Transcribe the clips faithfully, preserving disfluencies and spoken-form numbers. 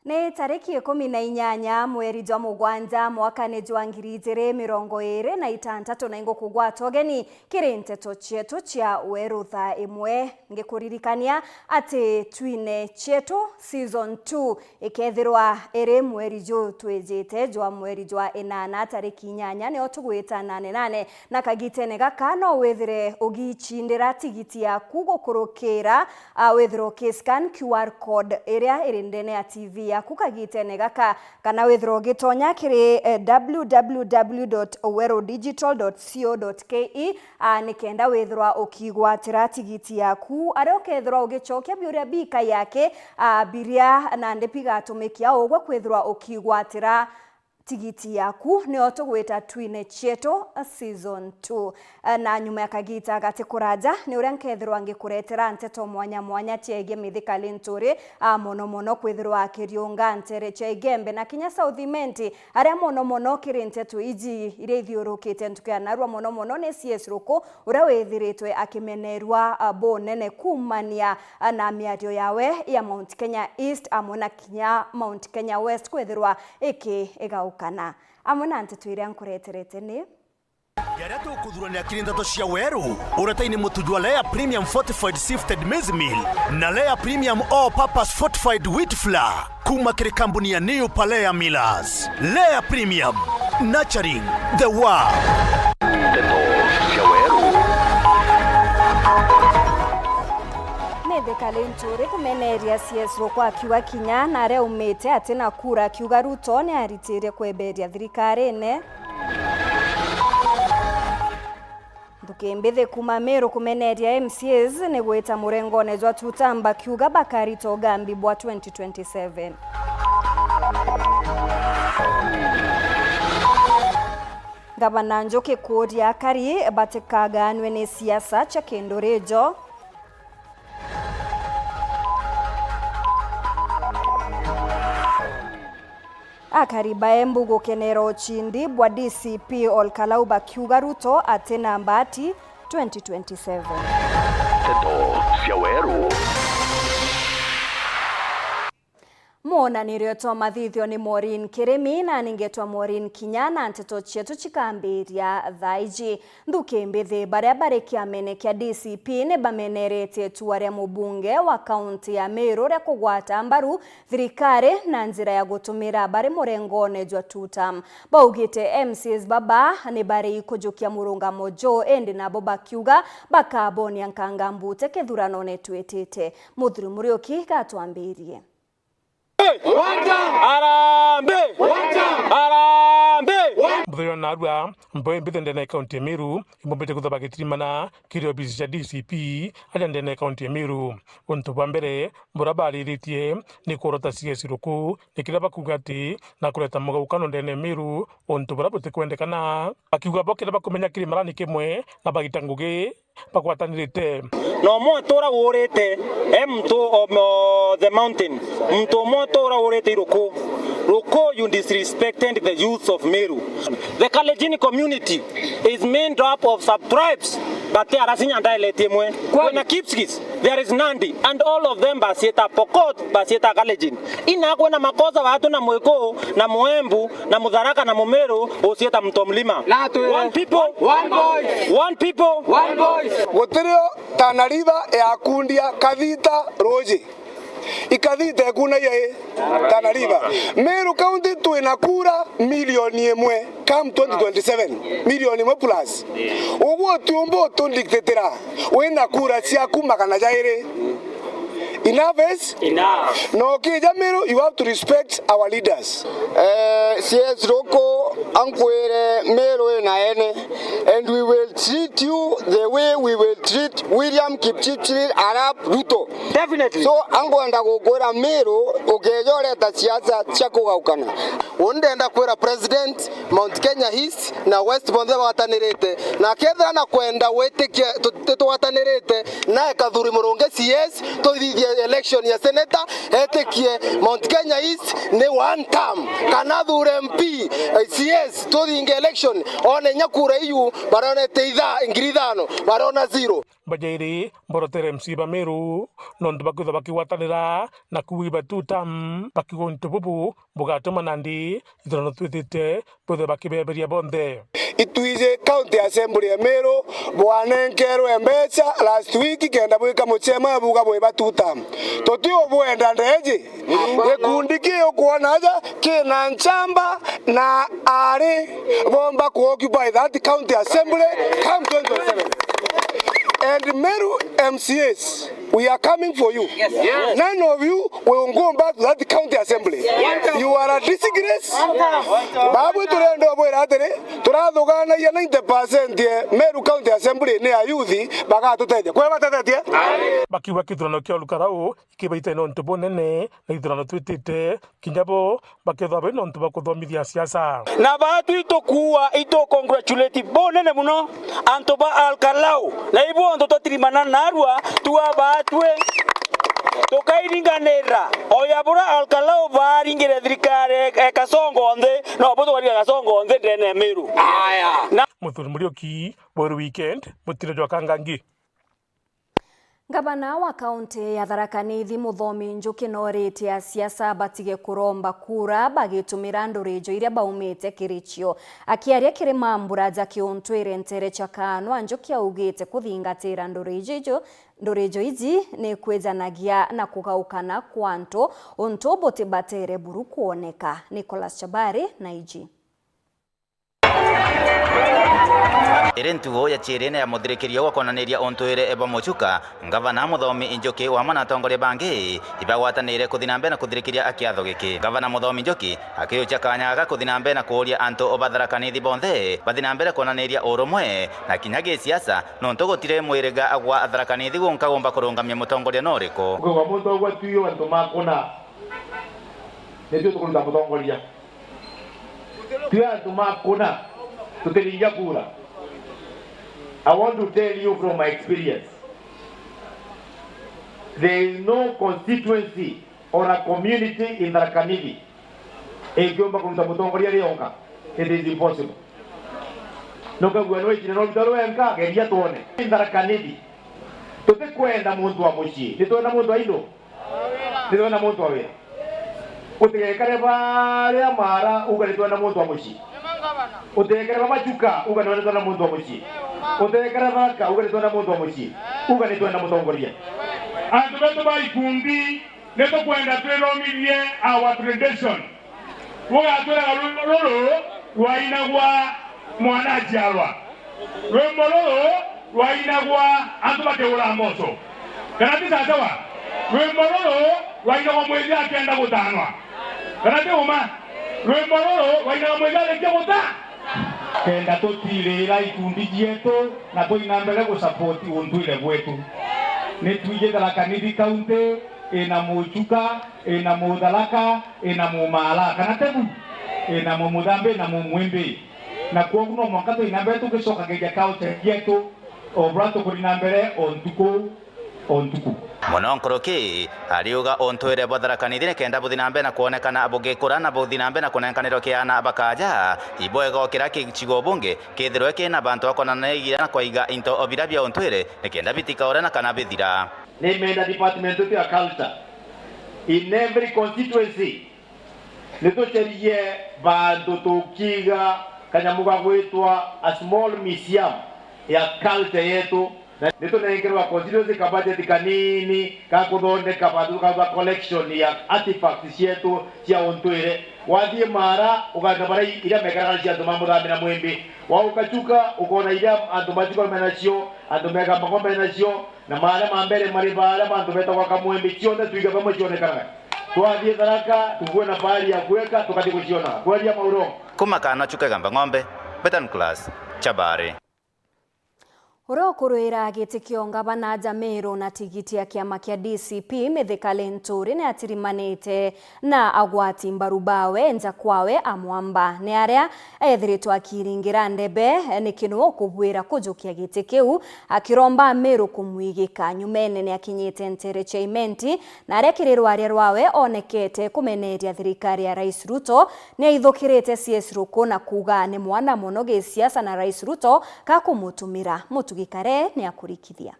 Ni tariki ikumi na inyanya mweri jwa mugwanja mwakani jwa ngiri ijiri mirongo iri na itantatu, na ingukugwata ugeni kiri nteto cietu cia weru thaa imwe. Ngikuririkania ati twine cietu season two ikethirwa iri mweri ju twijite jwa mweri jwa inana tariki inyanya, nio tugwita nane nane. Na kagitene gaka no withire ugicindira tigiti yaku gukurukira, a, withire ukiscan Q R code iria iri ndene ya T V yaku kagitene gaka, kana withire ugitonya kiri, eh, w w w dot owero digital dot co dot k e, a, nikenda withirwa ukigwatira tigiti yaku, aria ukethirwa ugicokia biuria bika yake, a, biria nandi bigatumikia ugwe kwithirwa ukigwatira tigiti yaku, nio tugwita twine cietu season two. Na nyuma ya kagita gati kuraja, ni uria nkethirwa ngikuretera nteto mwanya mwanya ciegie Mithika Linturi, a, mono mono kwithirwa akiriunga ntere cia Igembe na kinya South Imenti, aria mono mono kiri nteto iji iria ithiurukite ntuku ya narua mono mono ni C S Ruku, uria withiritwe akimenerua, a, bunene kumania, a, na miario yawe ya Mount Kenya East amwe na kinya Mount Kenya West kwithirwa iki igaukana. Amwe na nteto iria nkureterete ni: Jaria tukuthuranira kiri nteto cia weru, uretaini mutu jwa Lea Premium Fortified Sifted Maize Meal na Lea Premium All Purpose Fortified Wheat Flour kuma kiri kambuni ya New Palea Millers. Lea Premium, nurturing the world. Nteto cia weru. Mithika Linturi kumeneria C S Ruku akiuga kinya na aria aumite atina kura, akiuga Ruto ni aritirie kweberia thirikarine. Nthuki mbithi kuma Meru kumeneria M C As ni gwita murengone jwa Tutam bakiuga bakarita ugambi bwa twenty twenty-seven. Ngavana Njuki kuuria akari batikaganwe ni siasa cia kindurijo. Akari ba Embu gukenera ucindi bwa D C P Ol Kalou bakiuga Ruto atina mbati twenty twenty-seven. Nteto cia weru. Mwonanirio twa mathithio ni Maureen Kirimi, na ningetwa Maureen Kinya, na nteto cietu cikambiria thaa iji. Nthuki mbithi baria bari kiamene kia D C P ni bameneretie itua ria mubunge wa kaunti ya Meru ria kugwata mbaru thirikari na njira ya gutumira bari murengone jwa Tutam. Baugite M C As baba ni bari kujukia murungamo juu, indi nabo bakiuga bakabonia nkanga mbute kithuranone twitite. Muthuri Muriuki gatwambirie. One time! Harambee! One time! Harambee! Muthenya wa narua, mboe mbithe ndene ya kaunti ya Meru, imbombete kuthoba gitirimana kiri obisi cia D C P aja ndene ya kaunti ya Meru. Untu bwa mbere buria bariritie ni kurota C S Ruku, ni kiria bakuuga ati na kureta mugaukano ndene ya Meru, untu buria butikwendekana. Bakiuga bo kiria bakumenya kiri marani kimwe na bagita ngugi bagwatanirite. Na umwe atura urite, e muntu of, uh, the mountain. Muntu umwe atura urite i Ruku. Ruku, you disrespected the youths of Meru. The Kalenjin community is made up of sub-tribes, but ti Arasinya dialect imwe. Kwina Kipsigis, there is Nandi, and all of them bacieta Pokot, bacieta Kalenjin. Ina kwina makosa watu na Mwiku, na Muembu, na Mutharaka, na Mumeru, ucieta Mtomlima. One people. One voice. One people. One voice. Gutirio Tana River yakundia Kathita ruuji. Ikathita ikunagia i Tana River. Meru County twina kura milioni imwe come twenty twenty-seven. Milioni imwe plus. Uguo utiumba utundictatira wina kura ciaku magana jairi. Enough is enough. Na ukija Meru, you have to respect our leaders. Eh, C S Ruku, ankwire Meru ina ene, and we will treat you the way we will treat William Kipchirchir Arap Ruto. Definitely. So, ankwenda gukwira Meru, ukeja ureta siasa cia kugaukana. Uni ndenda kwira President, Mount Kenya East na West bonthe bagwatanirite, na akethira na kwenda gwitikia tu-, tutwatanirite, nae Kathuri Murungi C S, tuthithie election ya senator, etikie Mount Kenya East ni one term, kana athure M P, eh, C S, tuthinge election, one inya kura iu, baronete itha-, ngiri ithano, barona zero. Bajairi mborotere M C A ba Meru nontu bakwithwa bakigwatanira na kuuga iba two term, bakiuga untu bubu bugatuma nandi ithurano twitite bwithwe bakibeberia bonthe. Itwiji County Assembly ya Meru bwanenkerwe mbeca last week kenda bwika muchema buga bwiba two term. Tuti ubwenda ndeji. Gikundi kiu kwona aja kina nchamba na ari bomba ku occupy that county assembly come twenty twenty-seven. And Meru M C As, we are coming for you. Yes. None of you will go back to that county assembly. Yes. You are a disgrace. Babu turenda ubwira atiri, turathuganagia ninety percent ye Meru County Assembly ni a youth, bagatutethia. Kwe batethetie? Bakiuga kithurano kia Olukarau kibaite nontu bunene na ithurano twitite, kinya bo bakethwa be nontu bwa kuthomithia siasa. Na baatwi itukuua, itu congratulate bunene muno antu ba Alkalau, na ibu ontu twatirimana narua twa baatwi tukairinganira oya bura Alkalau baaringire thirikari e Kasongo nthi, no bu tukaringa Kasongo nthi ndene ya Meru. Aya. Na Muthuri Muriuki, Weru Weekend, mutiro jwa Kangangi. Ngavana wa kaunti ya Tharaka Nithi Muthomi Njuki nooritie asiasa batige kuromba kura bagitumira ndurijo iria baumite kiri cio. Akiaria kiri mambura ja kiuntwire ntere cia Kaanwa, Njuki augite kuthingatira ndurijo ijo, ndurijo iji ni kwijanagia na kugaukana kwa antu untu butibatere buru kwoneka. Nicholas Chabari na iji. Iri ntugo ya ciiri ni ya muthirikiria gwa kwonaniria untwire bwa Muchuka, Ngavana Muthomi Njuki wamwe na atongoria bangi ibagwatanire kuthi na mbere na kuthirikiria kiatho giki. Ngavana Muthomi Njuki akiucha kanya gaka kuthi na mbere na kuuria antu ba Tharaka Nithi bonthe bathi na mbere kwonaniria urumwe na kinya gisiasa, nontu gutiri mwiriga gwa Tharaka Nithi gunka gumba kurungamia mutongoria nuriku. Ukauga muntu agwa tuyo antu makuna, nitio tukuruta mutongoria. Twi antu ma kuna, tutiringia kura. I want to tell you from my experience. There is no constituency or a community in Tharaka Nithi ingiumba kuruta mutongoria ri onka. It is impossible. Nukagua nwicire no ruta rwenka, geria twone. In Tharaka Nithi, tutikwenda muntu wa mucii, nitwenda muntu wa indu. Nitwenda muntu wa wira. Utigekare baria mara uga nitwenda muntu wa mucii. Utigekare ba Machuka uga nitwenda muntu wa mucii. Utigekare Tharaka uga nitwenda muntu wa mucii. Uga nitwenda mutongoria. Antu betu ba ikundi, nitukwenda twithomithie our tradition. Bugatwiraga rwimbo ruru rwainagwa mwana aciarwa. Rwimbo ruru rwainagwa antu bakigura mboco. Kana ti sawa? Rwimbo ruru rwainagwa mwithia akienda gutanwa. Kana ti uma? Rwimbo ruru rwainagwa mwithia arikia guta. Kenda tutirira ikundi cietu na twina mbere gusupport untwire bwetu. Ni twiji Tharaka Nithi County ina Muchuka, ina Mutharaka, ina Mumala, kana tebu, ina Mumuthambi, ina Mumwimbi. Na kwogu no mwanka twina mbere tugicokagiria culture cietu, o bura tukuri na mbere o ntuku o ntuku. Muno nkuruki, ariuga untwire bwa Tharaka Nithi ni kenda buthi na mbere na kwonekana bugikura na buthi na mbere na kunenkanirwa kiana bakaja, ibwega o kiria gicigo bungi kithirwe kina bantu bakonanaigira na kwaiga into o biria bia untwire ni kenda bitikaure na kana bithira. Nimenda department yetu ya culture. In every constituency, nitucerie bantu tukiiga kanyamu ga gwitwa a small museum ya culture yetu. Na nitunenkerwa constituency ka budget kanini ga kuthondeka bantu tukauga collection ya artifacts cietu cia untwire. Wathii Mara, uganda bara iria mekaraga cia antu ma Muthambi na Mwimbi. Wauka Chuka, ukona iria antu ma Chuka menacio, antu mega Magombe menacio, na maria ma mbere mari baria bantu betagwa Kamwembe, cionthe twiga bamwe cionekanaga. Twathii Tharaka, tukuona bahari ya kuweka, tukathi guciona. Kweria mauro. Kuma Kaanwa Chuka Igamba Ng'ombe, Betan Class, Chabari. Uria ukuruira giti kia ungavana ja Meru na tigiti ya kiama kia D C P, Mithika Linturi, ni atirimanite na agwati mbaru bawe nja kwawe a Mwamba. Ni aria ethiritwe akiringira ndebe, ni kinu ukubwira kujukia giti kiu, akiromba Ameru kumwigika. Nyumene ni akinyite ntere cia Imenti, na aria kiri rwaria rwawe onekete kumeneria thirikari ya Rais Ruto, ni aithukirite C S Ruku na kuuga ni mwana mono gisiasa na Rais Ruto kakumutumira. Mutugi Kare ni akurikithia.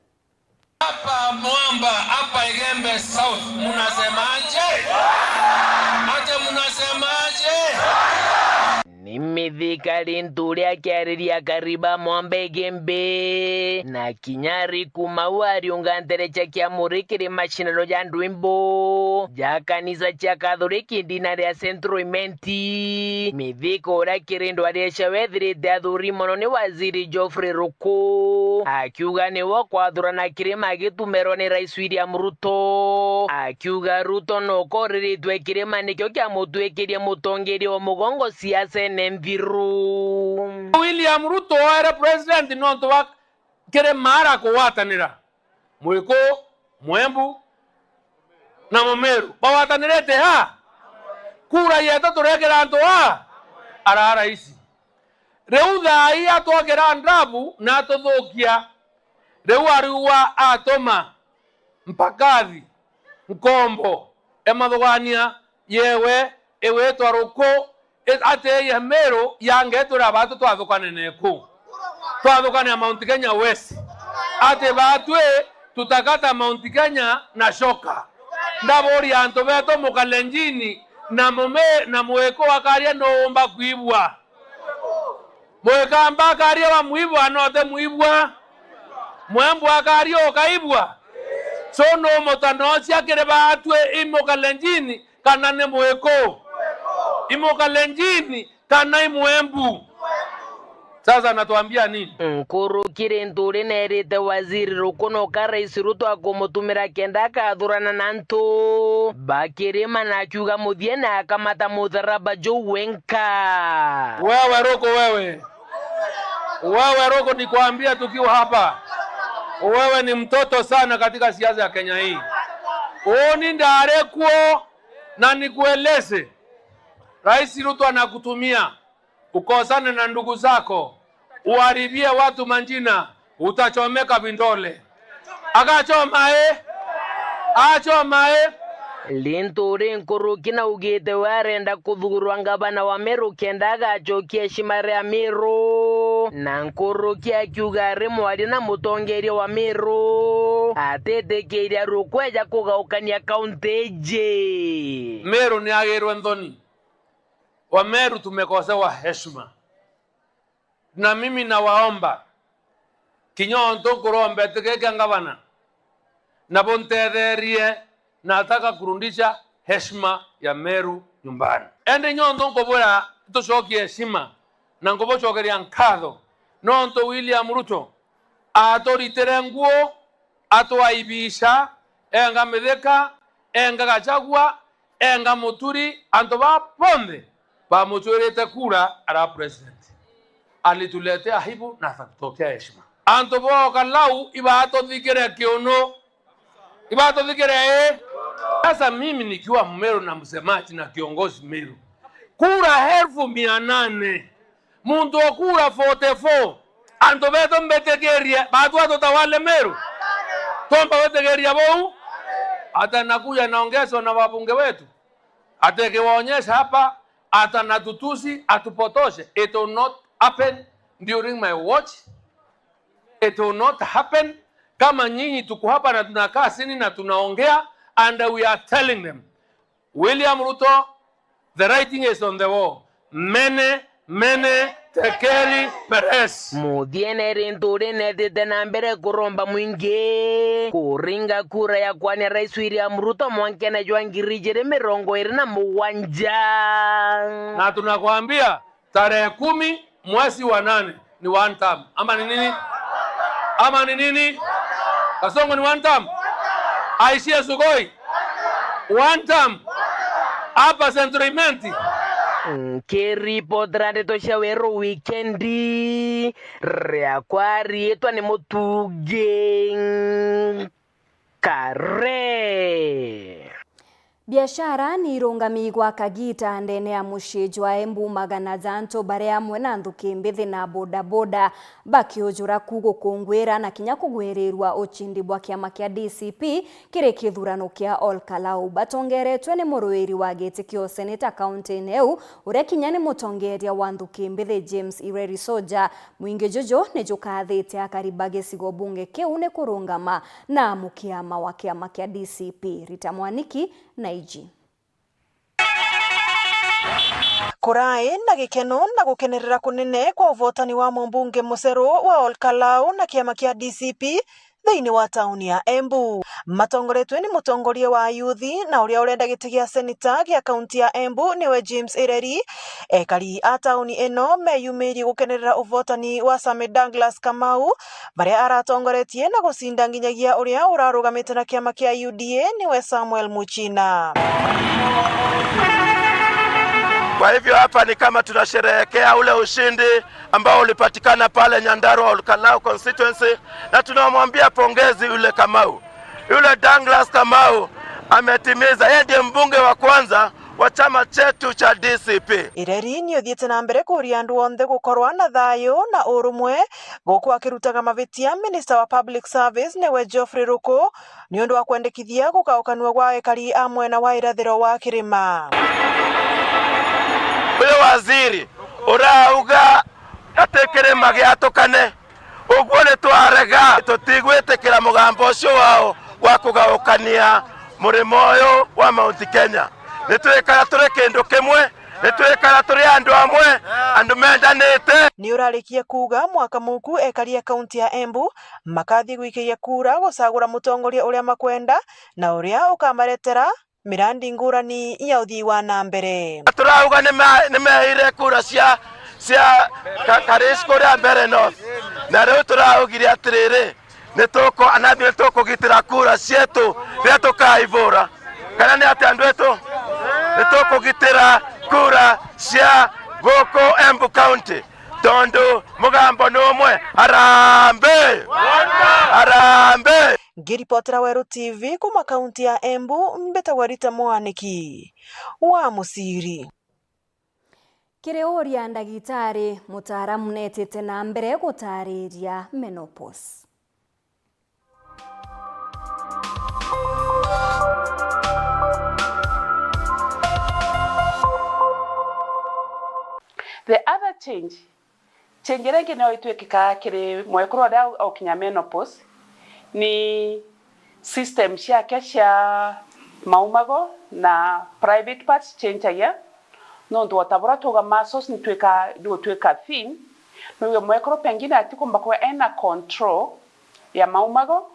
Hapa Mwamba, hapa Igembe South, mnasemaje? Ate mnasemaje? Ni Mithika Linturi akiariria akari ba Mwamba Igembe, na kinya ari kuma u ariunga nterecha kia muri kiri macindano ja ndwimbo ja kanisa cia Kathoriki ndina ria Central Imenti. Mithika uria kiri ndwari cia wethirite athuri mono ni Waziri Geoffrey Ruku, akiuga niwe ukwathurana kirima agitumerwa ni Rais William Ruto, akiuga Ruto no ukoriritwe kirima nikio kiamutwikirie mutongeria wa mugongo siasene nthiru. William Ruto oere president nontu wa kirima ara kugwatanira. Mwiku, Mwembu, na Mumiru bagwatanirite ha? Kura yetu turekira antu ha? Ara raisi. Riu thaa ii atwokera ndabu na atuthukia. Riu ariua atuma mpakathi, nkombo, emathugania yewe, igwitwa Ruku, i-, ati ya Meru yangetwira batu twathukane neku. Twathukane ya Mount Kenya West. Ati batwi tutakata Mount Kenya na shoka. Ndaburia antu betu Mukalenjini na Mume-, na Mwiku akaria nuumba kwibua. Mugikamba akaria wa mwibwa, no ti mwibwa. Mwembu akaria ukaibwa. So no mutanocia kiri batwi i Mukalenjini kana ni Mwiku? I Mukalenjini kana i Mwembu? Sasa anatuambia nini? Nkuruki Linturi neerite Waziri Ruku noka Rais Ruto akumutumira kenda akathurana na antu ba kirima, na akiuga muthia na akamata mutharaba juu wenka. Wewe Ruku, wewe. Wewe Ruku, nikwambia tukiwa hapa. Wewe ni mtoto sana katika siasa ya Kenya hii. Uni ndari kuo na nikueleze. Rais Ruto anakutumia. Ukosane na ndugu zako, uharibie watu majina, utachomeka vidole. Agachoma e? Achoma e? Linturi Nkuruki naugite we arenda kuthurwa ngavana wa Meru kenda agacokia heshima ria Meru, na Nkuruki akiuga ari mwaria na mutongeria wa Meru atitikiria rukweja kugaukania kaunti iji. Meru ni agirwe nthoni. Wameru tumekosewa heshima. Na mimi nawaomba, kinya ontu nkuromba itikikia ngavana, na buntetherie, nataka kurudisha heshima ya Meru nyumbani. Ende nyonthe nkubwira tucokie heshima na nkubucokeria nkatho nontu William Ruto aturitire nguo, atwaibisha, enga Mithika, enga Gachagua, enga Muturi, antu baa bonthe bamucwirite kura ara president. Alituletea aibu na akatutokea heshima. Antu boka lau ibatuthikire kiunu. Ibatuthikire ii? Sasa mimi nikiwa Mmeru na msemaji na kiongozi Meru, kura elfu mia nane, muntu o kura forty-four, antu betu mbitikirie, batu atutawale Meru? Twomba gwitikiria buu? Atanakuja naongezwa na wabunge wetu, atikiwaonyesha hapa, atanatutusi, atupotoshe. It will not happen during my watch. It will not happen. Kama nyinyi tuko hapa na tunakaa chini na tunaongea, and we are telling them, William Ruto, the writing is on the wall. Mene, mene, tekeli, peres. Muthiene rintu rinetite na mbere kuromba mwingi kuringa kura ya kwania Rais William Ruto mwankene jwa ngiri ijiri mirongo iri na mugwanja. Na tunakwambia, tarehe kumi mwezi wa nane ni one term. Ama ni nini? Ama ni nini? Kasongo ni one term? Aishie Sugoi? One term? Hapa Central Imenti? Nkiripotera ndeto cia Weru Wikendi, riakwa riitwa ni Mutugi Kare. Biashara ni irungami gwa kagiita ndene ya mucii jwa Embu, magana ja antu bari amwe na nthuki mbithi na bodaboda bakiujura ku gukungwira na kinya kugwirirua ucindi bwa kiama kia D C P kiri kithurano kia Ol Kalou. Batongeretwe ni muruiri wa giti kia useneta kaunti-ini iu, uria kinya ni mutongeria wa nthuki mbithi James Ireri Soja. Mwingi juju ni jukathite akari ba gicigo bunge kiu ni kurungama na mukiama wa kiama kia D C P. Rita Mwaniki na iji. Kurai na gikeno na gukenerera kunene kwa uvotani wa mumbunge muceru wa Ol Kalou na kiama kia D C P thiini wa tauni ya Embu. Matongoretwe ni mutongoria wa ayuthi na uria urenda giti gia seneta gia kaunti ya Embu niwe James Ireri. Ekari a tauni ino meyumirie gukenerera uvotani wa Sami Douglas Kamau, baria aratongoretie na gucinda nginyagia uria urarugamite na kiama kia U D A niwe Samuel Muchina. Kwa hivyo hapa ni kama tunasherehekea ule ushindi ambao ulipatikana pale Nyandarua Ol Kalou constituency, na tunamwambia pongezi yule Kamau. Yule Douglas Kamau ametimiza, yeye ndiye mbunge wa kwanza wa chama chetu cha D C P. Ireri ni uthiite na mbere kuria andu onthe gukorwa na thayu na urumwe, guku akirutaga mavitia minista wa public service niwe Geoffrey Ruku, ni undu wa kwendekithia gukaukanua gwa ekari a mwena wa irathiro wa kirima. Uyu waziri urauga ati kirima giatukane, uguo ni twarega. Tutigwitikira mugambo ucio wao wa kugaukania murimo uyu wa Mount Kenya. Ni twikara turi kindu kimwe, ni twikara turi andu amwe, andu mendanite. Ni urarikia kuuga mwaka muku ekari a kaunti ya Embu makathii gwikiria kura gucagura mutongoria uria makwenda na uria ukamaretera mirandi ngurani ya uthii wa na mbere. Turauga ni me-, ni meire kura cia, cia Ka-, Karish kuria Mbeere North. Na riu turaugire atiriri, ni tuku-, anathi ni tukugitira kura cietu riria tukaivura. Kana ni atia andu etu? Ni tukugitira kura cia guku Embu County. Tondu mugambo ni umwe. Harambee! Harambee! Ngiripotera Weru T V kuma kaunti ya Embu, mbitagwa Rita Mwaniki wa Muciri. Kiri uria ndagitari, mutaaramu netite na mbere gutariria menopause. The other change, change iria ingi nio itwikika kiri mwekuru uria au-, aukinya menopause, ni system ciake cia maumago na private parts changeagia, nontu o ta buria twauga muscles nitwika-, nigutwika thin, nouge mwekuru pengine atikumba kwithirwa ena control ya maumago,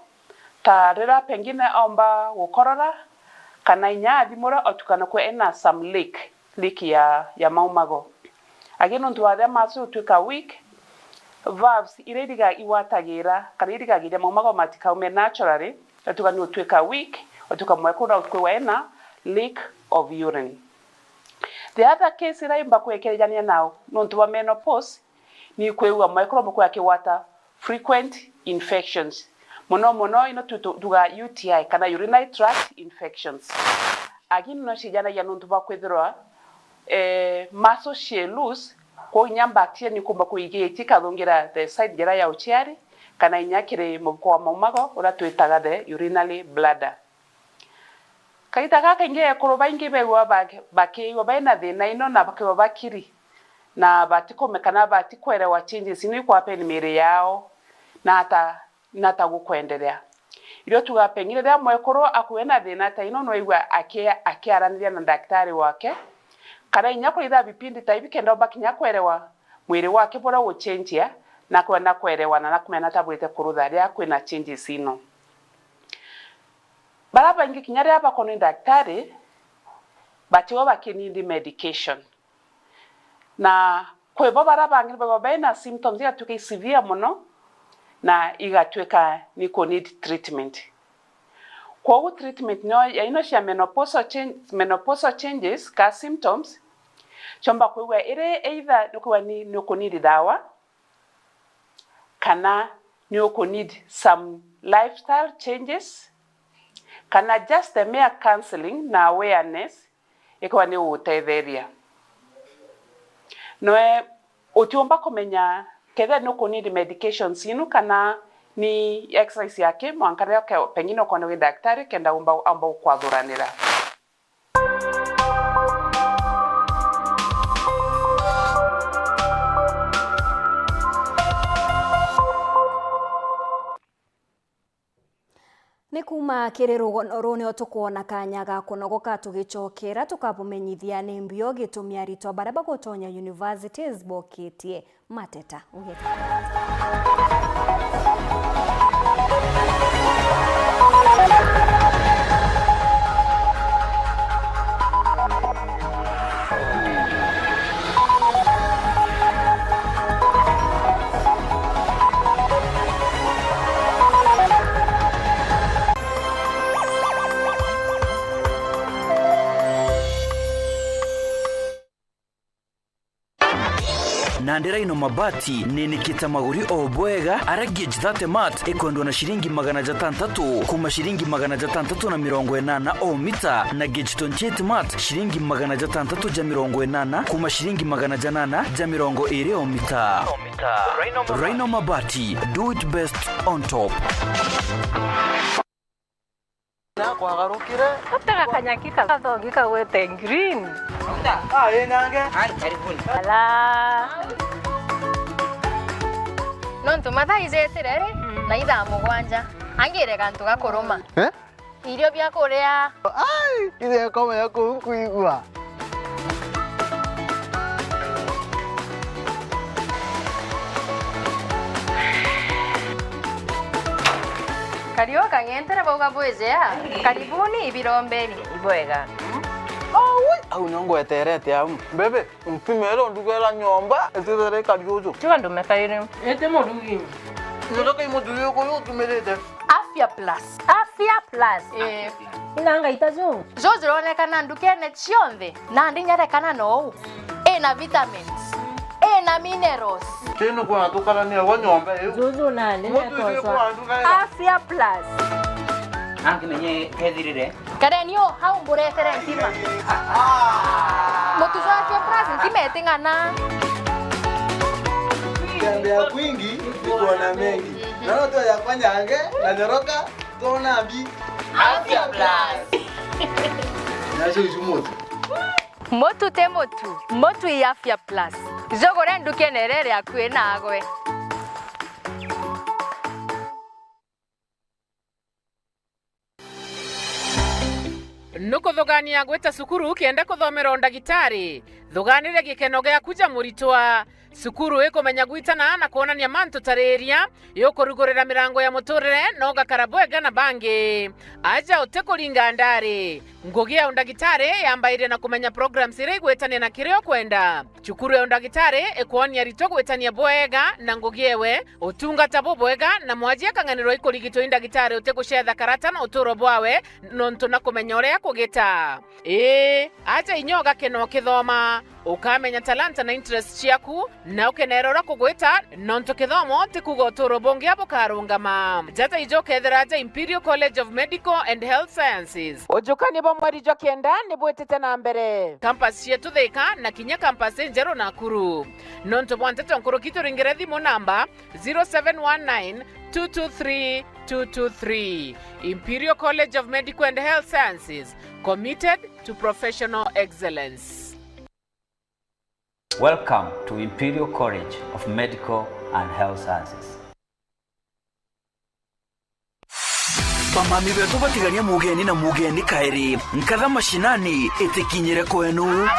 ta riria pengine aumba gukorora, kana inya athimura otukana kwi ena some leak, leak ya, ya maumago. Agi nontu wa riria muscle utwika weak, valves iria iriga-, igwatagira kana irigagiria maumago matikaume naturally, otuka ni utwika weak, otuka mwekuru na ukwigua ena leak of urine. The other case iria imba kwekerijania nao nontu wa menopause, ni kwigua mwekuru mukuru akigwata frequent infections. Mono mono ino tu-, tu-, tuga U T I kana urinary tract infections. Agi no cijanagia nontu bwa kwithirwa, eh, muscle cie loose, kwou inya bacteria ni kumba kuigiitia ikathungira the side njira ya uciari, kana inya kiri mubuko wa maumago uria twitaga the urinary bladder. Kaita gakaingi ekuru baingi beegua ba-, bakiigua baina thina ino na bakiigua bakiri, na batikume-, kana batikwerewa changes ino ikwapen miiri yao, na ata, na ata gukwenderea. Irio tugaa pengine riria mwekuru akuwe na thina ta ino, nwigua aki-, akiaraniria na daktari wake, kana inya kuritha vipindi ta ibi kenda umba kinya kwerewa mwiri wake buria uguchenjia, na kwenda kwerewa na, na kumenya atabwite kurutha riria kwina changes ino. Baria baingi kinya riria bakonwa ni daktari, batigwa bakinindi medication. Na kwi bo baria bangi baigwa baina symptoms igatuika i severe mono, na igatuika ni ku need treatment. Kwogu treatment no ya ino cia menopausal change, menopausal changes ka symptoms, ciomba kwigua iri either ni kwigua ni, ni ku need dawa, kana ni uku need some lifestyle changes, kana just a mere counseling na awareness, ikorwa ni ugutetheria. Noe utiumba kumenya kethira ni ukunidi medications inu kana ni exercise yaki, mwanka riria uke-, pengine ukone wi daktari kenda umba, aumba gukwathuraniira. Ni kuuma kiri rugono ruu nio tukwona kanya ga kunogoka tugicokera tukabumenyithia ni mbio gitumi aritwa baria bagutonya universities bokitie mateta. Ugeta. Nandi Rhino Mabati ninikite maguri o bwega, aria gauge thirty mat ikwendwa na ciringi magana jatantatu kuuma ciringi magana jatantatu na mirongo inana o mita, na gauge twenty-eight mat ciringi magana jatantatu ja mirongo inana kuuma ciringi magana janana ja mirongo iri o mita. Rhino Mabati, do it best on top. Na kwagarukire. Gutega kanyaki kathongi kagwete green. Ah, ii nange. Ala. Nontu mathaa ijetire ri, na ithaa mugwanja. Angire gantu ga kuruma. Eh? Irio bia kuria. Ai, ithe komenya kuu nkwigua. Kariu kang'entere bauga bwijea. Karibuni ibirombeni. Ibwega. Aui, au nio ngweterete au. Mbebe, mpimere ndugera nyomba, itithire kariuju. Tiga ndume kairi. Ete murugi. Ndoka imuthuri uyu utumirite. Afya Plus. Afya Plus. Eh. Ina ngaita ju. Ju jironekana ndukene cionthe. Nandi nyarekana nou. Ina vitamins. Ina minerals. Tino kwa tukarania wa nyomba iu. Juju nandi. Muthuri uyu kwa nduga. Afya Plus. Angimenye kethirire. Kareni o hau mburetere ntima. Mutu jwa Afya Plus ntima iting'ana. Tembea kwingi, ni kuona mengi. Na no tuoya kwa nyange, na nyoroka, tuona mbi. Afya Plus. Nacio icu mutu. Mutu ti mutu, mutu i Afya Plus. Jugure ndukene iria iri akui nagwe. Nukuthugania gwita cukuru kenda kuthomera undagitari? Thuganire gikeno giaku ja muritwa. Cukuru ikumenya gwitana na kwonania mantu tariria, iukurugurira mirango ya muturire na ugakara bwega na bangi. Aja utikuringa ndari. Ngugi ya undagitari yambairie na kumenya programs iria igwitania na kiria ukwenda. Cukuru ya undagitari ikwonia aritwa gwitania bwega na ngugi ewe, utungata bubwega, na mwaji akang'anirwa ikurigitwa i ndagitari utigucetha karata na uturo bwawe, nontu na kumenya uria kugita. Ii, aja inya ugakena ukithoma, ukamenya talanta na interest ciaku, na ukenera uria kugwita, nontu kithomo ti kuuga uturo bungi bukarungama. Jata ijo ukethira aja Imperial College of Medical and Health Sciences. Ujukania bwa mweri jwa kenda ni bwitite na mbere. Campus cietu Thika na kinya campus injeru Nakuru. Nontu bwa nteto nkuruki, turingire thimu namba zero seven one nine two two three two two three. Imperial College of Medical and Health Sciences, committed to professional excellence. Welcome to Imperial College of Medical and Health Sciences. Bamami betu batigania mugeni na mugeni kairi. Nkatha mashinani itikinyire kwenu.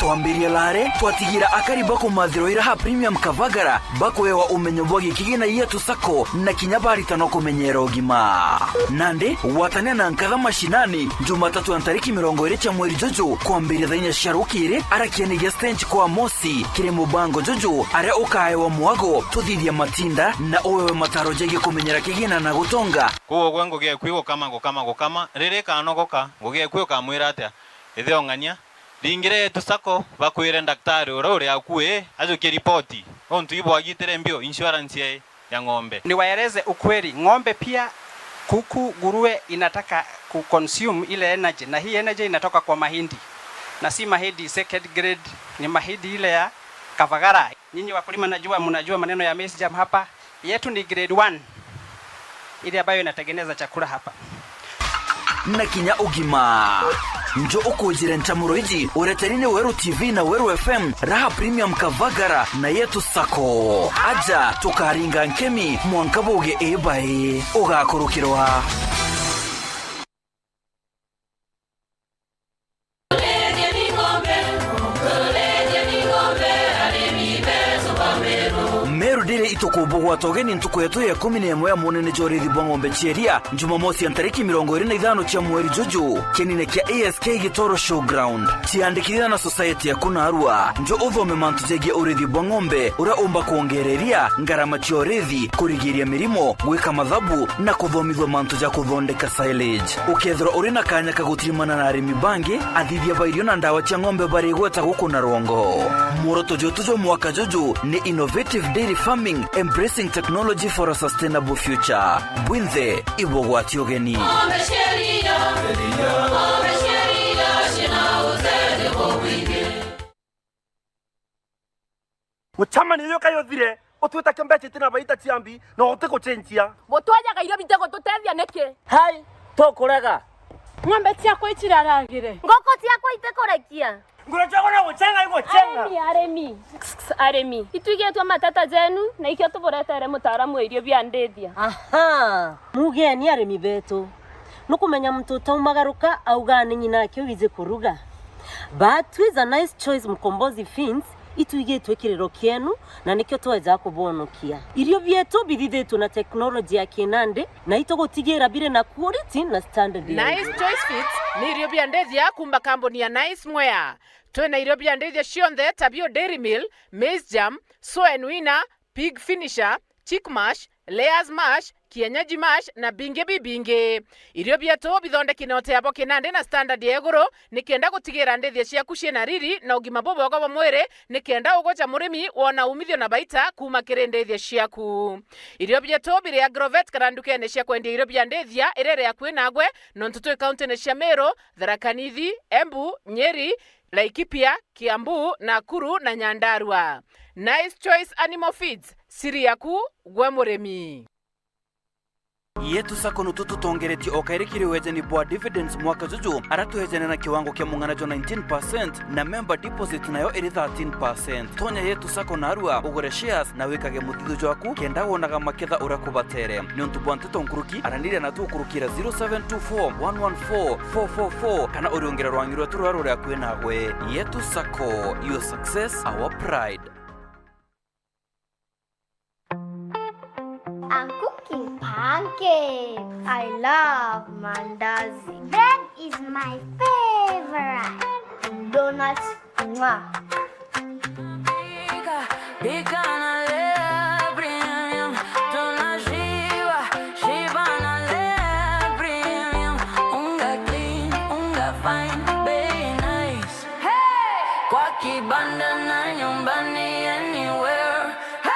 Twambirie lare, twatigira akari bakumathirwa ira ha Premium Kavagara, bakuewa umenyo bwa gikigi na Yetu Sacco, na kinya baritanwa kumenyera ugima. Nandi, gwatania na Nkatha mashinani, Jumatatu ya ntariki mirongo iri cia mweri juju, kwambiria thaa inya cia rukiri, ara kieni gia stage kwa Mosi, kiri mubango juju, aria ukaewa mwago, tuthithia matinda, na uewe mataro jegie kumenyera kigina na gutonga. Kwou ugwe ngugi eku igukama, gukama, gukama, riria ikanogoka, ngugi eku ukamwira atia? Ithe ong'ania, ringire Yetu Sacco, bakwire ndaktari uria uri akui ajukie ripoti, untu ibwagitire mbio insurance yai ya ng'ombe. Niwaeleze ukweli, ng'ombe pia, kuku, nguruwe inataka ku consume ile energy, na hii energy inatoka kwa mahindi, na si mahindi second grade, ni mahindi ile ya Kavagara. Nyinyi wakulima, najua mnajua maneno ya maize germ hapa. Yetu ni grade one, ile ambayo inatengeneza chakula hapa. Na kinya ugima. Njo ukujire nchamuro iji ureteri ni Weru T V na Weru F M, Raha Premium Kavagara na Yetu Sacco. Aja tukaringa nkemi mwanka buge ibai ugakurukirwa. Meru ndiri itukubugwata ugeni ntuku yetu ya ikumi na imwe ya munene jwa urithi bwa ng'ombe cia iria, Jumamosi ya ntariki mirongo iri na ithano cia mweri juju, kinine kia A S K Gitoro Showground. Ciandikithia na society yaku narua, njo uthome mantu jegie urithi bwa ng'ombe, uria umba kwongereria ngarama cia urithi, kurigiria mirimo, gwika mathabu, na kuthomithua mantu ja kuthondeka silage. Ukethirwa uri na kanya ka gutirimana na arimi bangi, athithia ba irio na ndawa cia ng'ombe bari igweta guku na rwongo. Mworoto jwetu jwa mwaka juju ni Innovative Dairy Farming, Embracing Technology for a Sustainable Future. Bwinthe ibugwati ugeni. Mucemanio uyu kai uthire, utwita kia mbeca itina baita cia mbi, na uti gucenjia. Butwajaga irio bite gututethia niki? Hai, tukurega. Ng'ombe ciakwa iciraragire. Nguku ciakwa itikurekia. Nguru ciakwa no gucenga igucenga. Arimi, arimi. Kss, kss, arimi. Itwigitwe mateta jenu, na ikio tuburetere mutaaramu wa irio bia ndithia. Aha, mugeni arimi betu. Nukumenya muntu utaumagaruka auga ni nyina ake wiji kuruga. But with a Nice Choice Mkombozi Feeds, itwigitwe kiriro kienu, na nikio tweja kubonokia. Irio bietu bithithitwe na teknoloji ya kinandi, na itugutigira biri na quality na standard ya Nice iguru. Choice Feeds ni irio bia ndithia kuuma kambuni ya Nice Mwea. Twina irio bia ndithia cionthe ta bio Dairy Meal, Maize Germ, Soen Winner, Pig Finisher, Chick Mash, Layers Mash, Kienyeji Mash na bingi bibingi. Irio bietu bithondeki na uteabo kinandi na standard ya iguru, nikenda gutigira ndithia ciaku ciina riri na ugima bubwega bwa mwiri, nikenda ugoja murimi wona umithio na baita kuuma kiri ndithia ciaku. Irio bietu biri Agrovet kana ndukene cia kwendia irio bia ndithia iria iri akui nagwe, nontu twi kauntine cia Meru, Tharaka Nithi, Embu, Nyeri, Laikipia, Kiambu, Nakuru na Nyandarua. Nice Choice Animal Feeds, siri yaku gwe murimi. Yetu Sacco nutu tutongeretie o kairi kiri wejani bwa dividends mwaka juju, ara twejane na kiwango kia mung'ana jwa nineteen percent, na member deposit nayo iri thirteen percent. Tonya Yetu Sacco narua, ugure shares na wikage muthithu jwaku, kenda wonaga maketha uria kubatere. Niuntu bwa nteto nkuruki, araniria natu ukurukira zero seven two four, one one four, four four four, kana uriungire rwangi rwetu ruria ruri akui nagwe. Yetu Sacco, your success, our pride. I'm cooking pancakes. I love mandazi. Bread is my favorite. Donuts, mwah. Pika, pika na Lea Premium. Tunashiba, shiba na Lea Premium. Unga clean, unga fine, bei nice. Hey! Kwa kibanda na nyumbani, anywhere. Hey!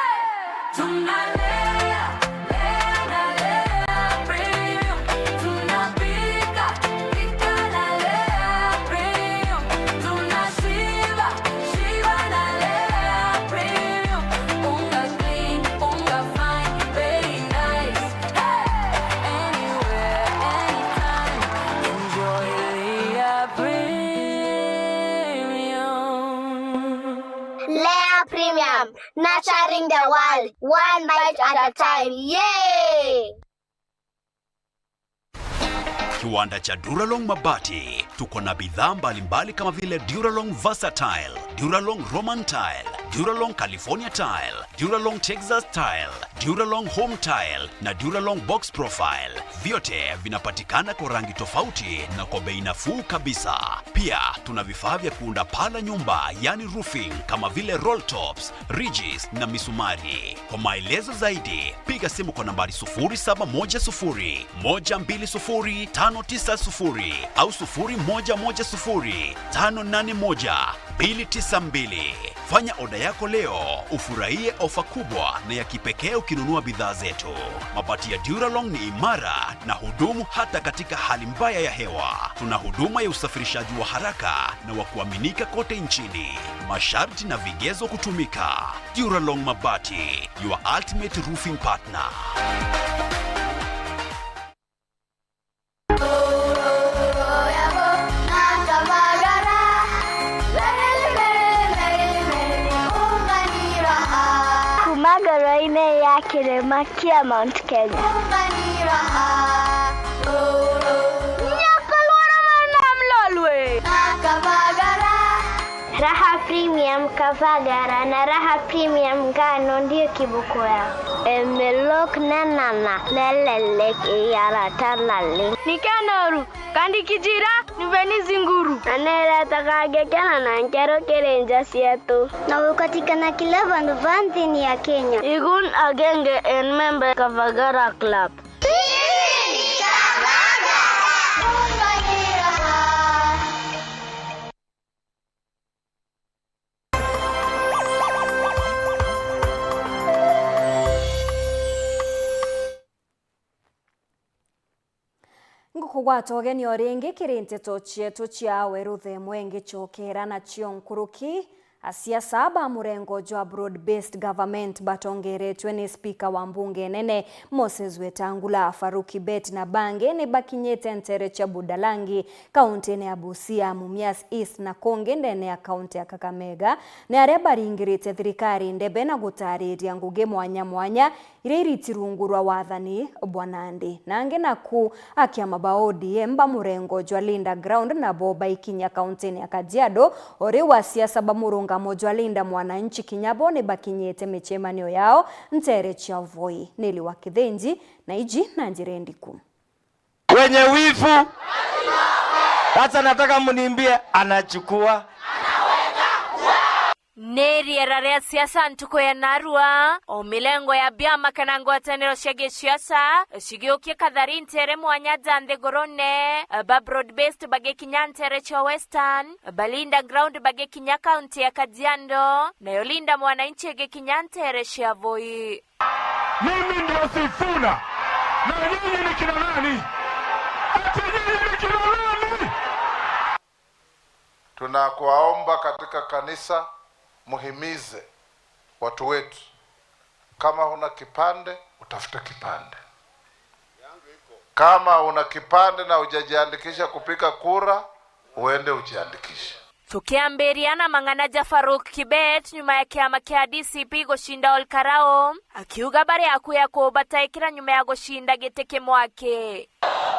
Tunalea, lea na Lea Premium. Tunapika, pika na Lea Premium. Tunashiba, shiba na Lea Premium. Unga clean, unga fine, bei nice. Hey! Anywhere, anytime. Enjoy Lea Premium. Lea Premium, nurturing the world, one bite at a time. Yay! Kiwanda cha Duralong Mabati. Tuko na bidhaa mbalimbali kama vile Duralong Versatile, Duralong Roman Tile, Duralong California Tile, Duralong Texas Tile, Duralong Home Tile na Duralong Box Profile. Vyote vinapatikana kwa rangi tofauti na kwa bei nafuu kabisa. Pia tuna vifaa vya kuunda paa la nyumba, yani roofing, kama vile roll tops, ridges na misumari. Kwa maelezo zaidi, piga simu kwa nambari sufuri saba moja sufuri, moja mbili sufuri, tano tisa sufuri au sufuri moja moja sufuri, tano nane moja, mbili tisa mbili. Fanya oda yako leo, ufurahie ofa kubwa na ya kipekee ukinunua bidhaa zetu. Mabati ya Duralong ni imara na hudumu hata katika hali mbaya ya hewa. Tuna huduma ya usafirishaji wa haraka na wa kuaminika kote nchini. Masharti na vigezo kutumika. Duralong Mabati, your ultimate roofing partner. Kuma ngoro-inĩ ya kĩrĩma kĩa Mount Kenya. Nyakorwa na mwana mlolwe. Raha Premium Kavagara na Raha Premium Ngano ndio kiboko yao. Emelok nenana nelelek iyaratanale. Nikenoru, kandi kijira, niveni zinguru. Aneretaga ngekena na nkero kiri nja cietu. Na ukatikana kila vandu va nthini ya Kenya. Igun agenge en member Kavagara Club. Ngukugwata ugeni o ringi kiri nteto cietu cia weruthe mwe ngicokera nacio nkuruki. Asiasa ba murengo jwa Broad Based Government batongeretwe ni spika wa mbunge nene Moses Wetangula, Farouk Kibet na bangi ni bakinyite ntere cia Budalangi, kauntine ya Busia, Mumias East na kungi ndene ya kaunti ya Kakamega, ni aria baringirite thirikari ndebe na gutariria ngugi mwanya mwanya iria iriti rungu rwa wathani bwa Nandi. Na angi naku a kiama ba O D M ba murengo jwa Linda Ground nabo baikinya kauntini ya Kajiado, o riu asiasa ba murungamo jwa Linda Mwananchi kinya bo ni bakinyite micemanio yao ntere cia Voi. Nili wa Kithinji na iji na njira ndiku. Wenye wivu. Sasa nataka mniambie anachukua. Ni riera ria siasa ntuku ya narua, o milengo ya biama kana ngwataniro cia gisiasa cigiukia kathari ntere mwanya ja nthigurune, ba Broad Based bagikinya ntere cia Western, ba Linda Ground bagikinya kaunti ya Kajiado, nayo Linda Mwananchi igikinya ntere cia Voi. Mimi ndio Sifuna. Na nyinyi ni kina nani? Ati nyinyi ni kina nani? Tunakuwaomba katika kanisa, muhimize watu wetu. Kama huna kipande, utafute kipande. Kama una kipande na hujajiandikisha kupiga kura, uende ujiandikishe. Tukiambiria na mang'ana ja Farouk Kibet nyuma ya kiama kia D C P gucinda Ol Kalou, akiuga bari akui ya kubataikira nyuma ya gucinda giti kimwaki.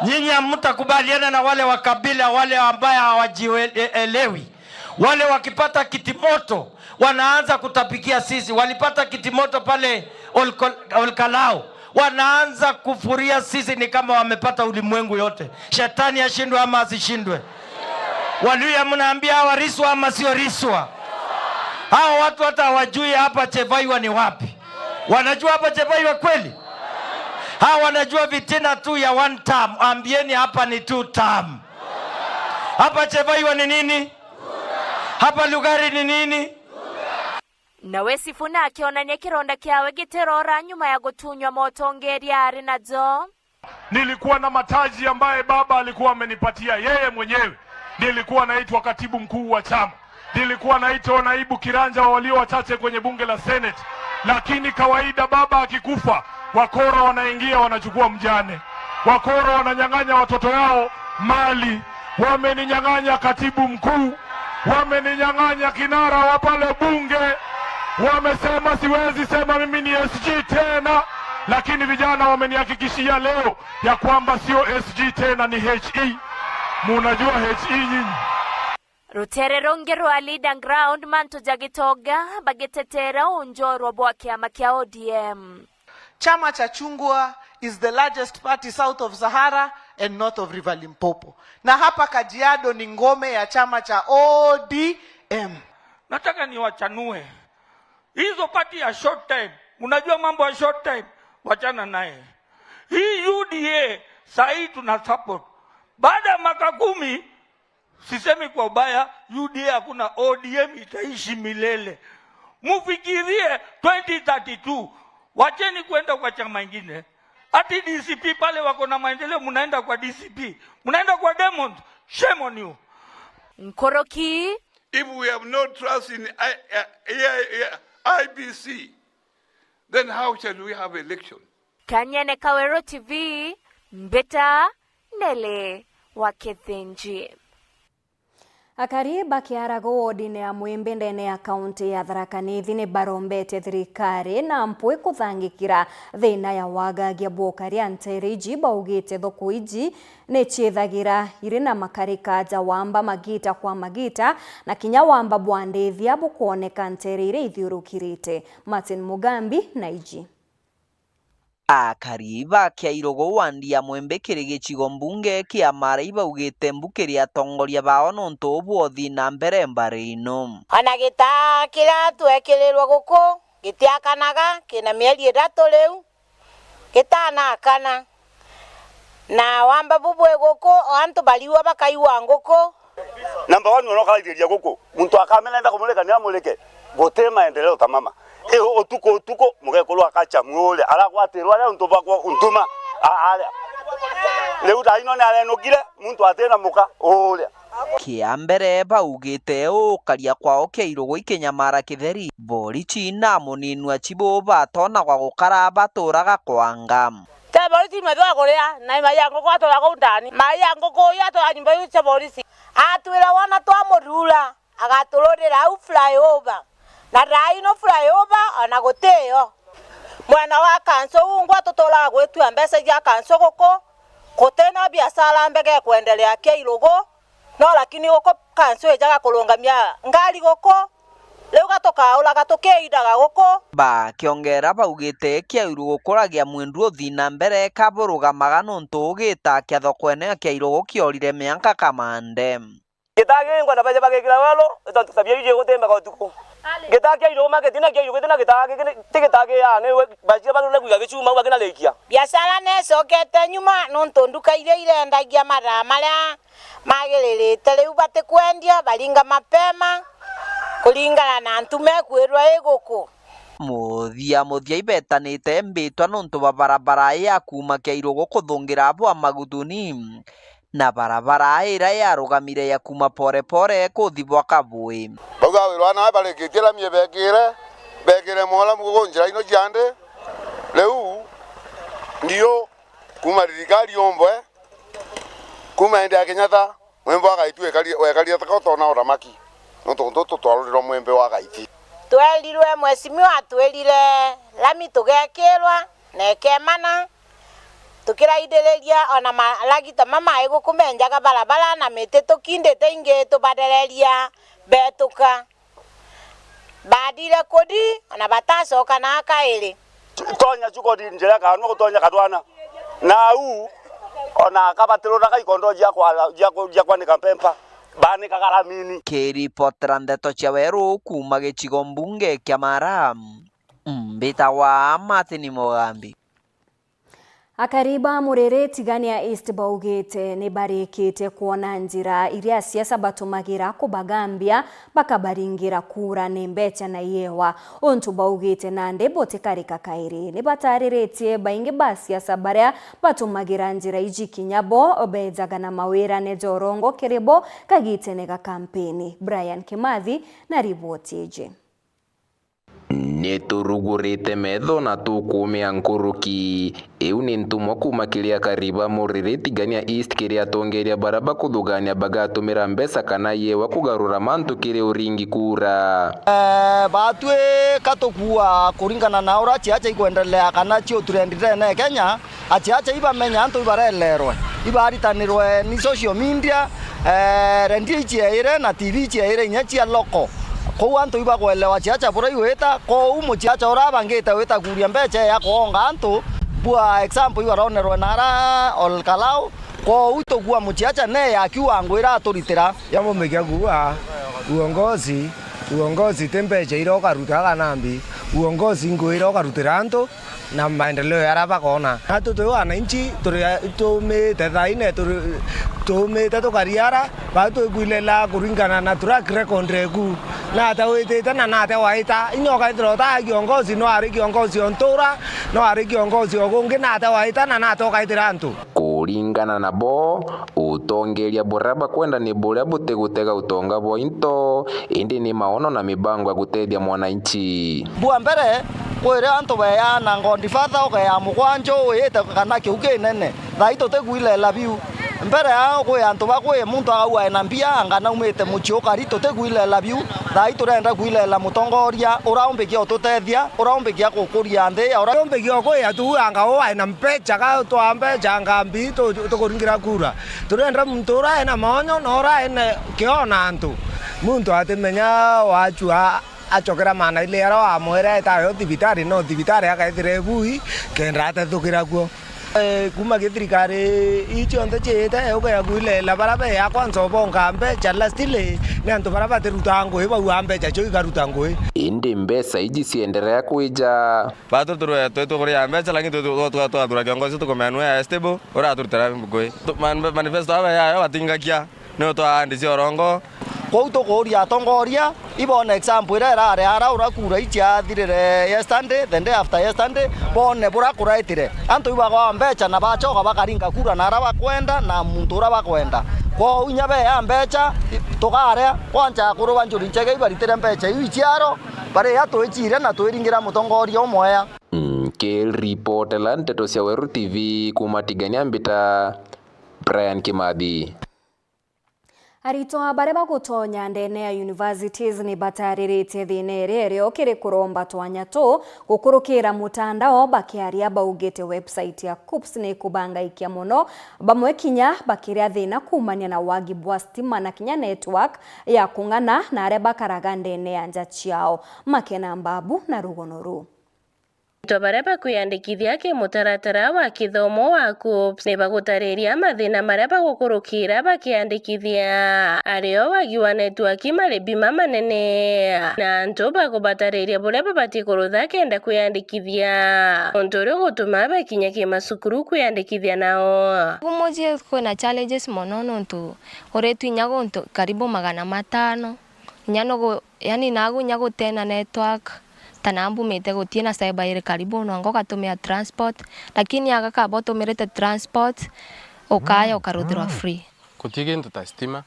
Nyinyi hamtakubaliana na wale wa kabila, wale ambaye hawajielewi. Wale wakipata kitimoto, wanaanza kutapikia sisi. Walipata kitimoto pale Olko-, Olkalao. Wanaanza kufuria sisi ni kama wamepata ulimwengu yote. Shetani ashindwe ama asishindwe? Waluya, mnaambia hawa riswa ama sio riswa? Hawa watu hata hawajui hapa Chevaiwa ni wapi. Wanajua hapa Chevaiwa kweli? Hawa wanajua fitina tu ya one term. Ambieni hapa ni two term. Hapa Chevaiwa ni nini? Hapa Lugari ni nini? Nawe Sifuna akionania kironda kiawe gitirora nyuma ya gutunywa motongeria ari najo. Nilikuwa na mataji ambaye baba alikuwa amenipatia yeye mwenyewe. Nilikuwa naitwa katibu mkuu wa chama. Nilikuwa naitwa naibu kiranja wa walio wachache kwenye bunge la Senate. Lakini kawaida baba akikufa, wakora wanaingia wanachukua mjane. Wakora wananyang'anya watoto yao mali. Wameninyang'anya katibu mkuu. Wameninyang'anya kinara wa pale bunge. Wamesema siwezi sema mimi ni S G tena. Lakini vijana wamenihakikishia leo ya kwamba sio S G tena, ni H E. Munajua H E nyinyi? Rutere rungi rwa Leader Ground, mantu ja Gitonga, bagitetera unjorwa bwa kiama kia O D M. Chama cha Chungwa is the largest party south of Sahara and north of River Limpopo. Na hapa Kajiado ni ngome ya chama cha O D M. Nataka niwachanue. Hizo party ya short time, unajua mambo ya short time, wachana naye. Hii U D A saa hii tuna support. Baada ya miaka kumi, Sisemi kwa ubaya, U D A hakuna, O D M itaishi milele. Mufikirie twenty thirty-two. Wacheni kwenda kwa chama ingine. Ati D C P pale wako na maendeleo, mnaenda kwa D C P. Mnaenda kwa demons. Shame on you. Nkuruki. If we have no trust in I, I, I, I B C, then how shall we have election? Kanyene Kaweru T V, Mbita, Nelly wa Kithinji. Akari ba Kiarago wodine ya Mwimbi ndene ya kaunti ya Tharaka Nithi ni barombete thirikari na mpwi kuthangikira thina ya wagagia bwa ukaria ntere iji. Baugite thoko iji ni ciithagira iri na makarika ja wamba magita kwa magita, na kinya wamba bwa ndithia bukwoneka ntere iria ithiurukirite. Martin Mugambi na iji. Akari ba Kiairugu wandi ya Mwimbi kiri gicigo mbunge kia Maara ibaugite mbuki ria atongoria bao nontu buu bwothi na mbere mbari ino. Ona gitaa kiria twekirirwe guku gitiakanaga, kina mieri ithatu riu gitanakana. Na wamba bubwi guku, o antu bariua bakaigua nguku. Number one, ona ukaraithiria guku, muntu akamena enda kumurika, ni amurike. Guti maendeleo ta mama. I utuku utuku, mugekuru akacha mwuri, aragwatirwa aria untu bakwa untuma, a-, aria. Riu thaa ino ni arenukire, muntu atina muka, uria. Kia mbere baugite ukaria kwao Kiairugu ikinyamara kitheri, borichi na munini wa chibu batonagwa gukara baturaga kwanga. Te borisi imethwa kuria, na imaya nguku atwara kuu ndani. Maya nguku uyu atwara nyumba iu cia borisi. Atwira wona twamurura, agatururira au flyover. Na thaa ino flyover ona gutiyo. Mwena wa kanso ungwa tuturaga gwitua mbeca cia kanso guku, gutina biashara mbega ikwendelea Kiairugu. No lakini guku kanso ijaga kurungamia ngari guku, riu gatukauraga tukiindaga guku. Bakiongera baugite Kiairugu gukuragia mwendu uthi na mbere kaburugamaga nontu ugita kia thokone ya Kiairugu kiorire mianka kamande. Gitaa gingwa na baja bagikira welo, tontu tabia iji gutimbaga utuku. Gitaa Kiairugu market na Kiairugu gitina gitaa giki ni, ti gitaa kiaa, ni we, bajia barure kwiga gicuma, u bakinarikia. Biashara necokete nyuma nontu nduka iria irendagia mathaa maria magiririte riu batikwendia, baringa mapema kuringana na antu mekwirwa i guku. Muthia muthia ibetanite mbitwa nontu bwa barabara ya kuuma Kiairugu kuthungira bwa Magutuni, na barabara iria yarugamire ya kuuma Porepore kuthi bwa Kabui. Bauga wirwa nawe barikitie rami bekire, bekire mola mugugu njira ino ciandi. Riu ndiu kuuma thirikari umbwe, kuuma indi ya Kenyatta, Mwimbi wa Gaiti wekari-, wekari ataka utona uramaki. Nontu guntu tutwarurirwa Mwimbi wa Gaiti. Twerirwe, mheshimiwa atwirire rami tugekirwa na ikemana, tukiraithiriria ona maragita mama mai guku menjaga barabara na miti tukindite ingi tubathereria betuka. Bathire kuthi, ona batacoka na kairi. Tonya cukori njira kanwa gutonya katwana. Na au, ona akabatirura ga ikondo cia kwa, cia ku-, cia kwanika mpempa, banikaga ramini. Kiripotera ndeto cia weru kuuma gicigo mbunge kia Mara, mbitagwa Martin Mugambi. Akari ba Muriri Tigania East baugite ni barikite kwona njira iria asiasa batumagira kubagambia bakabaringira kura ni mbecha na iewa. Untu baugite nandi butikarika kairi. Ni batariritie baingi ba asiasa baria batumagira njira iji kinya bo bejaga na mawirane ja urongo kiri bo kagitene ga kampeni. Brian Kimathi na riboti iji. Ni turugurite metho na tukumia nkuruki. Iu ni ntumwa kuuma kiri akari ba Muriri Tigania East kiri atongeria baria bakuthugania bagatumira mbeca kana yewa kugarura mantu kiri uringi kura. Eh, batwi ka tukua kuringana na uria ciaca ikwendelea kana cio trend tene Kenya, aciaca ibamenya antu ibarelerwe, ibaritanirwe ni social media, eh, redio icieire na T V icieire inya cia local. Kou antu ibagwelewa ciaca buria igwita, kou muciaca uria abangite wita kuria mbeca ya kuonga antu, bua example ibaronerwe na ara Ol Kalou, kou tugua muciaca ne yakiuga ngwira aturitira. Yamumikia kuuga, uongozi, uongozi ti mbeca iria ukaruta kana mbi, uongozi ngwira ukarutira antu, na maendeleo yaria bakoona. Natu twi wananchi, turi tumite thaine, turi tumite tukariara, bau twigwilela kuringana na track record eku. Nate witite na nate waita? Inya ukaithira utaa kiongozi, no ari kiongozi o ntura, no ari kiongozi o gungi, nate waita na nate ukaitira antu? Kuringana nabo, utongeria buria bakwenda ni buria butigutega utonga bwa into, indi ni maono na mibango ya gutethia mwananchi. Bua mbere, kwiri antu beeana ngondi fatha ukeea mugwanju wiyite kana kiu kinene. Thaai tutigwilela biu. Mbere aa kwi antu bakwi muntu akauga ena mbia, anga naumite mucii ukari, tutigwilela biu. Thaai turenda kwilela mutongoria ura umbikia ututethia, ura umbikia gukuria nthi, ura umbikia ukwia tu anga uu aina mbecha, ga twa mbecha anga mbi tu-, tukuringira kura. Turenda muntu ura ena maonyo na ura ena kiona antu. Muntu atimenya wachua acokera maana ile ara wamwere etayo thibitari, no thibitari akaithira ebui kenda atethukira kuo. Eh, kuma githirikari ii cionthe ciite, ukeya kwilela bara beya kwanza ubonga mbecha, lastly, ni antu bara batirutaa ngui, bau a mbecha cio ikaruta ngui. Indi mbecha iji cienderea kwija. Batu turwe twi tukuria mbecha, lakini twi tu-, twa-, twa-, twathura kiongozi tukumea nwe ya stable, uraturutira ngui. Tu-, man-, manifesto aba yayo batingakia. Ni utwaandisi orongo. Kwou tukuuria atongoria, ibone example iria irari ara ura kura ici ciathirire yesterday, the day after yesterday, bone bura kuraitire. Antu ibagwa mbecha na bachoka bakaringa kura na ara bakwenda na muntu ura bakwenda. Kwou inya beya mbecha, i-, tukaria, kwancha akuru ba Njuri Ncheke ibaritire mbecha iu iciaro, bari a twichire na twiringira mutongoria umwea. Nkiripotela nteto cia Weru T V kuma Tigania, mbita Brian Kimathi. Aritwa baria bagutonya ndene ya universities ni batariritie thina iria irio kiri kuromba twanya tu gukurukira mutandao bakiaria baugite website ya KUCCPS ni ikubangaikia mono, bamwe kinya bakiria thina kuumania na wagi bwa stima na kinya network ya kung'ana na aria bakaraga ndene ya nja ciao. Makena Mbabu na rugono ruu. Aritwa baria bakwiyandikithia ki mutaratara wa kithomo wa KUCCPS ni bagutariria mathina maria bagukurukira bakiyandikithia, ario wagi wa network, maribi mamanene, na antu bakubatariria buria babati kurutha kenda kwiyandikithia, untu uria ugutuma bakinya ki macukuru kwiyandikithia nao. Gumu ji kwina challenges mono nontu uritwi inya guntu karibu magana matano, inya nugu, yani nagu inya gutena network, ta na mbumite gutii na cyber iri karibu, nonga ugatumira transport, lakini aga kaba utumirite transport, ukaya ukaruthirwa free. Guti gintu ta stima.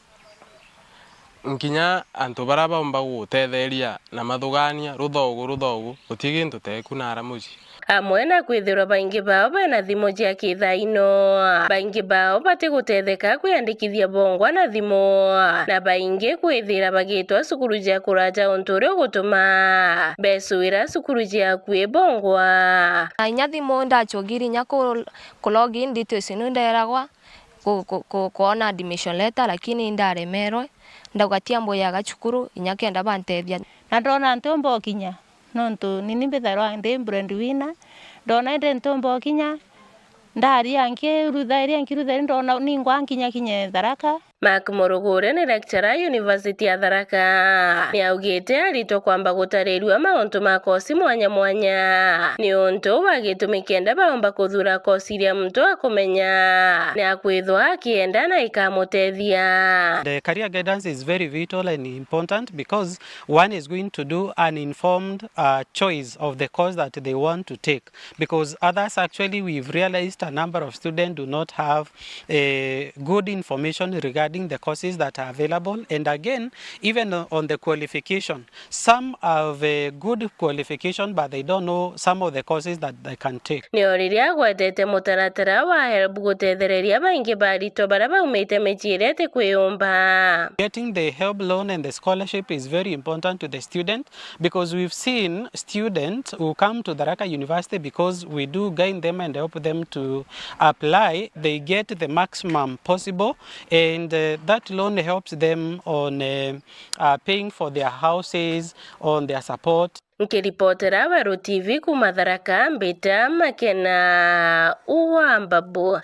Nkinya antu baria baumba gutetheria na mathugania, ruthogu, ruthogu, guti gintu teku nara mucii. Amwe na kwithirwa baingi bao bena thimu cia kithaino, baingi bao batigutetheka kwiyandikithia bongwa na thimu, na baingi kwithira bagitwa cukuru cia kuraja untu uria ugutuma becuira cukuru cia akui bongwa. Na inya thimu ndachugiri inya ku, ku log in details inu nderagwa, ku, ku, ku, kwona admission letter, lakini indaremerwe, ndauga tia mbuyaga cukuru, inya kenda bantethia. Na ndona ntiumba ukinya, nontu nini mbithairwa ndi breadwinner, ndona indi ntiumba ukinya, ndaria nkirutha iria nkirutha iria ndona ningwa nkinya kinye Tharaka. Mark Murugure ni lecturer University ya Tharaka. Ni augite aritwa kwamba gutarirua mauntu ma kosi mwanya mwanya, ni untu wa gitumi kenda baumba kuthura kosi iria muntu akumenya na akwithwa akienda na ikamutethia. The career guidance is very vital and important because one is going to do an informed, uh, choice of the course that they want to take. Because others, actually, we've realized a number of students do not have, eh, good information regarding the courses that are available. And again, even on the qualification, some have a good qualification, but they don't know some of the courses that they can take. Nio riria agwetete mutaratara wa HELB gutethereria baingi ba aritwa baria baumite micii iria itikwiyumba. Getting the HELB loan and the scholarship is very important to the student. Because we've seen students who come to Tharaka University because we do guide them and help them to apply, they get the maximum possible, and, uh, that loan helps them on, uh, uh, paying for their houses, on their support. Nkiripotera Weru T V kuma Tharaka, mbita Makena wa Mbabu.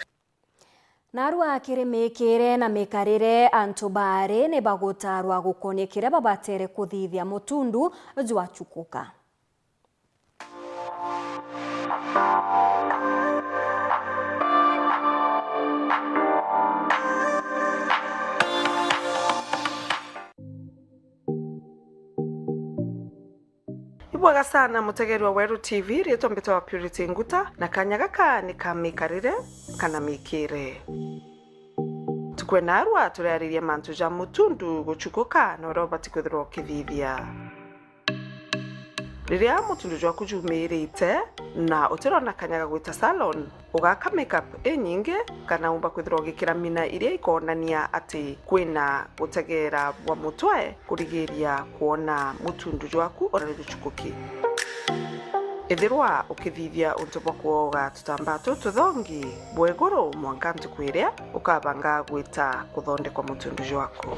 Narua kiri miikire na mikarire, antu baari ni bagutarwa gukonia kiria babatere kuthithia mutundu jwa Chukuka. Bwega sana mutegeri wa Weru T V, riitwa mbitwa Purity Nguta, na kanya gaka ni ka mikarire kana mikire. Tukwena arua turiaririe mantu ja mutundu guchukuka na uria ubati kwithirwa ukithithia. Riria mutundu jwaku jumirite na utirona kanya ga gwita salon, ugaka makeup inyingi, kana umba kwithirwa ugikira mina iria ikonania ati kwina gutegeera bwa mutwe kurigiria kwona mutundu jwaku uria juchukuki. Ithirwa ukithithia untu bwa kwoga tutambaa tututhongi bwa iguru mwanka ntuku iria ukabanga gwita kuthondekwa mutundu jwaku.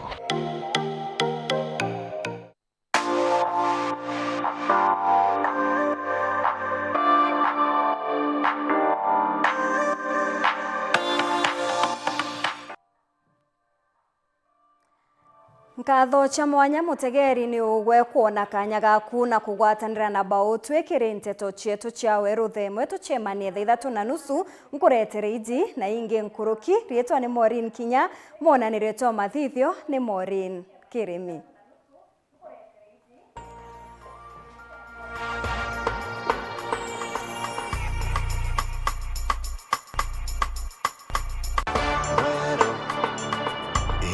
Nkatho cia mwanya mutegeri ni ugwe kwona kanya gaku na kugwatanira na bau twikiri nteto cietu cia weru thaa imwe tucemanie thaa ithatu na nusu. Nkuretere iji na ingi nkuruki. Riitwa ni Maureen Kinya, mwonanire twa mathithio ni Maureen Kirimi.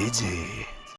Iji